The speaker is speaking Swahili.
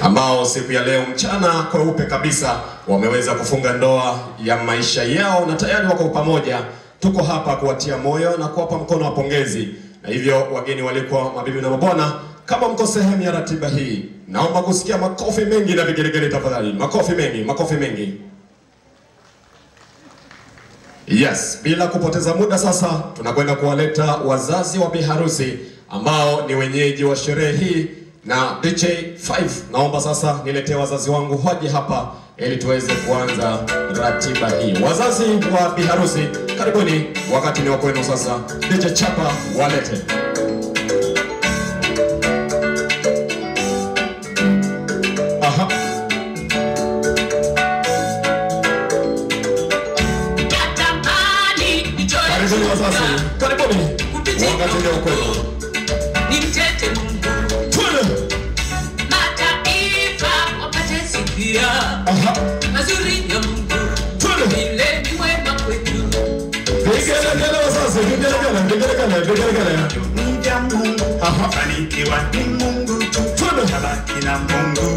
ambao siku ya leo mchana kweupe kabisa wameweza kufunga ndoa ya maisha yao na tayari wako pamoja. Tuko hapa kuwatia moyo na kuwapa mkono wa pongezi. Na hivyo wageni walikuwa, mabibi na mabwana, kama mko sehemu ya ratiba hii, naomba kusikia makofi mengi na vigelegele tafadhali. Makofi mengi, makofi mengi. Yes, bila kupoteza muda sasa tunakwenda kuwaleta wazazi wa biharusi ambao ni wenyeji wa sherehe hii na DJ 5. Naomba sasa niletee wazazi wangu waje hapa ili tuweze kuanza ratiba hii. Wazazi wa biharusi, karibuni, wakati ni wa kwenu sasa. DJ Chapa walete. Aha. Karibuni wazazi, karibuni. Wakati ni wa kwenu. Nimtete Mungu. Twende. Mataifa wapate sikia. Aha. Mazuri ya Mungu. Twende. Vile ni mwema kwetu. Vigelegele wazazi, vigelegele, vigelegele, vigelegele. Ni vya Mungu. Aha. Fanikiwa ni Mungu tu. Twende. Tabaki na Mungu.